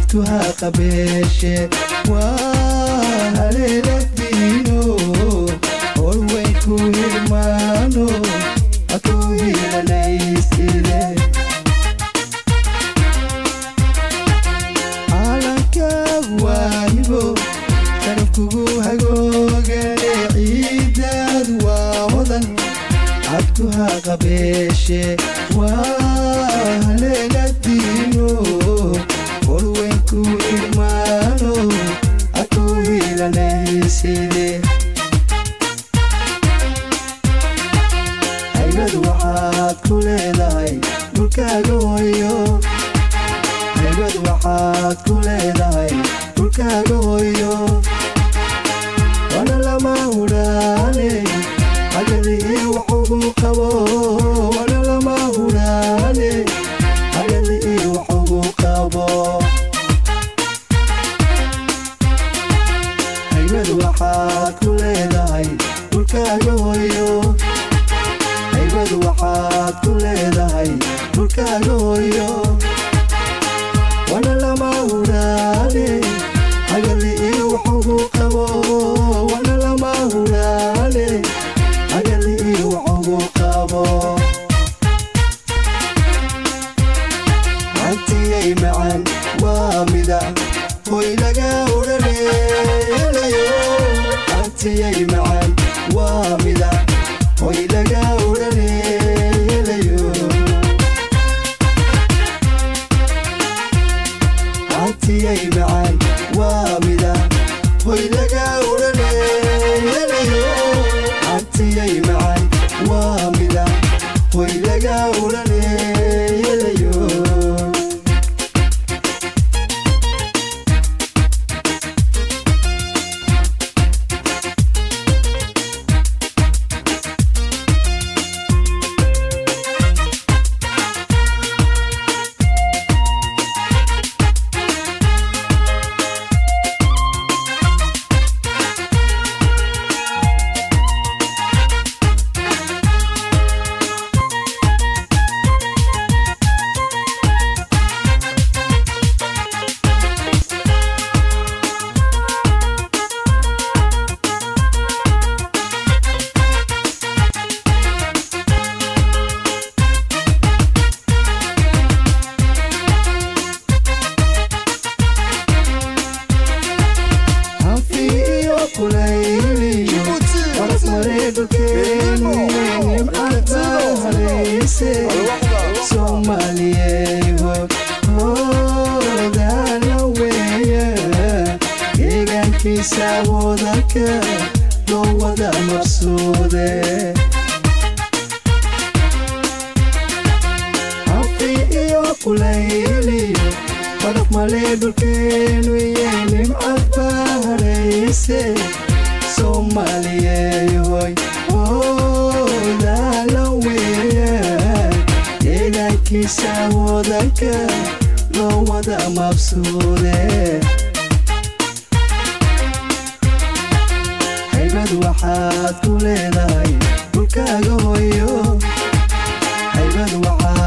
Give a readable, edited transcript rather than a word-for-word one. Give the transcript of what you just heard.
Cabtuha qabeeshe waa haleeladiino horweyn ku hirmaano aku hiilanayside caalankaag waa hibo sharafkugu hagoogane ciidaad waa hodan cabtuha qabeeshe waa haleeladiino horweyn ku irmaano aku hiilanayside haybad waxaad ku leedahay dhulkaaga hooyo haybad waxaad ku leedahay dhulkaaga hooyo wana lama huraane hagadii wax ugu qabo wana lama huraane hagadii wax ugu qabo haybad waxaad ku leedahay dhulkaaga hooyo haybad waxaad ku leedahay dhulkaaga hooyo wana lama huraane hagadii wax ugu qabo wana lama huraane hagadii wax ugu qabo hantiyay macaan waa mida hoy laga odhaneelayo hantiyay macaan waa mida hoy laga odhaneelayo hantiyay macaan waa mida hoy laga odhaneelayo hantiyay macaan waa mida hoy laga odhaneelayo. Haybad waxaad ku leedahay dhulkaaga hooyo haybad waxaad